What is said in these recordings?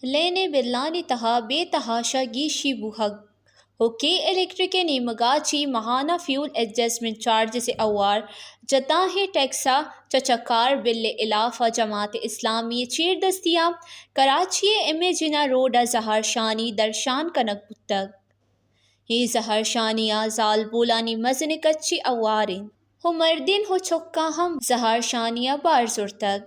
لین ءِ بلانی تہا بے تہاشا گیشی بوہگ۔ حکے الیکٹرک ءِ نیمگا چہ ماہانہ فیول ایڈجسٹمنٹ چارجز ءِ ہوار جتاہیں ٹیکس ءَ چہ چکار بل ءِ ہلاف ءَ جماعت اسلامی ءِ چیردستی ءَ کراچی ءِ ایم اے جناح روڈ ءَ زہرشانی درشان کنگ بوتگ۔ اے زہرشانی ءَ زالبولانی مزن کچی ہوار انت و مردین و چکاں ہم زہرشانی ءَ بار زرتگ۔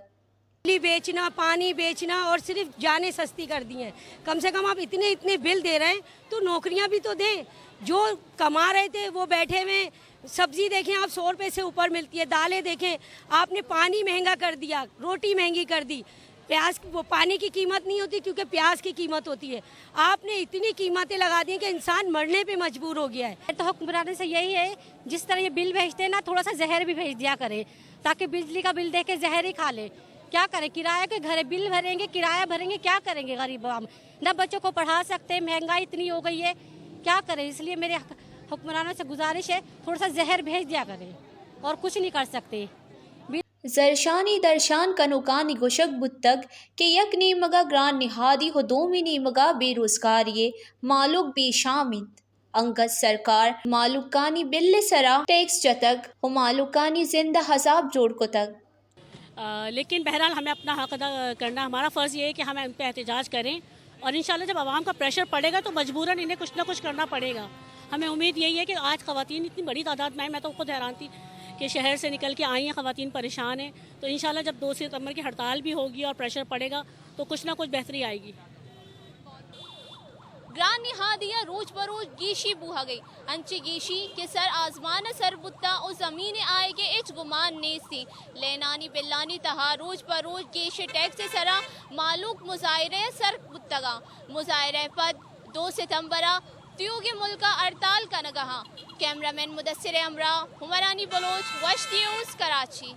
بجلی بیچنا، پانی بیچنا اور صرف جانیں سستی کر دی ہیں۔ کم سے کم آپ اتنے، اتنے بل دے رہے ہیں تو نوکریاں بھی تو دیں۔ جو کما رہے تھے وہ بیٹھے ہوئے ہیں۔ سبزی دیکھیں آپ، سو روپے سے اوپر ملتی ہے۔ دالیں دیکھیں، آپ نے پانی مہنگا کر دیا، روٹی مہنگی کر دی۔ پیاز، وہ پانی کی قیمت نہیں ہوتی کیونکہ پیاز کی قیمت ہوتی ہے۔ آپ نے اتنی قیمتیں لگا دی ہیں کہ انسان مرنے پہ مجبور ہو گیا ہے۔ تو حکمرانوں سے یہی ہے، جس طرح یہ بل بھیجتے ہیں نا، تھوڑا سا زہر بھی بھیج دیا کریں، تاکہ بجلی کا بل دے کے زہر ہی کھا لے۔ کیا کریں؟ کرایہ کے گھر بل بھریں گے، کرایہ بھریں گے، کیا کریں گے غریب عوام؟ نہ بچوں کو پڑھا سکتے، مہنگائی اتنی ہو گئی ہے، کیا کریں؟ اس لیے میرے حک-، حکمرانوں سے گزارش ہے، تھوڑا سا زہر بھیج دیا کریں، اور کچھ نہیں کر سکتے۔ زہرشانی درشان کنوکانی گوشگ بوتگ کہ یک نیمگا گران نہادی و دومی نیمگا بے روزگاری ءِ مہلوک بے شام انت۔ انگت سرکار مہلوکانی بل ءِ سرا ٹیکس جتگ و مہلوکانی زند ءَ عذاب جوڑ کتگ۔ آ، لیکن بہرحال ہمیں اپنا حق ادا کرنا، ہمارا فرض یہ ہے کہ ہم ان پہ احتجاج کریں، اور انشاءاللہ جب عوام کا پریشر پڑے گا تو مجبوراً انہیں کچھ نہ کچھ کرنا پڑے گا۔ ہمیں امید یہی ہے کہ آج خواتین اتنی بڑی تعداد میں آئیں، میں تو خود حیران تھی کہ شہر سے نکل کے آئی ہیں، خواتین پریشان ہیں، تو انشاءاللہ جب دو ستمبر کی ہڑتال بھی ہوگی اور پریشر پڑے گا تو کچھ نہ کچھ بہتری آئے گی۔ گران نہادی ءَ روچ بہ روچ گیشی بوہگ ءَ انت، انچیں گیشی کہ سر آزمان ءَ سر بوتہ و زمین ءَ آیگ ءِ ہچ گمان نیست انت۔ لینانی بلانی تہا روچ بہ روچ گیش ءِ ٹیکس ءِ سرا مہلوک مظاہرہ ءَ سر بوتگ انت۔ مظاہرہ ءَ پد دو ستمبر ءَ تیوگیں ملک ءَ ہڑتال کنگ ءَ انت۔ کیمرہ مین مدثر ءِ ہمراہ عمرانی بلوچ، وش نیوز، کراچی۔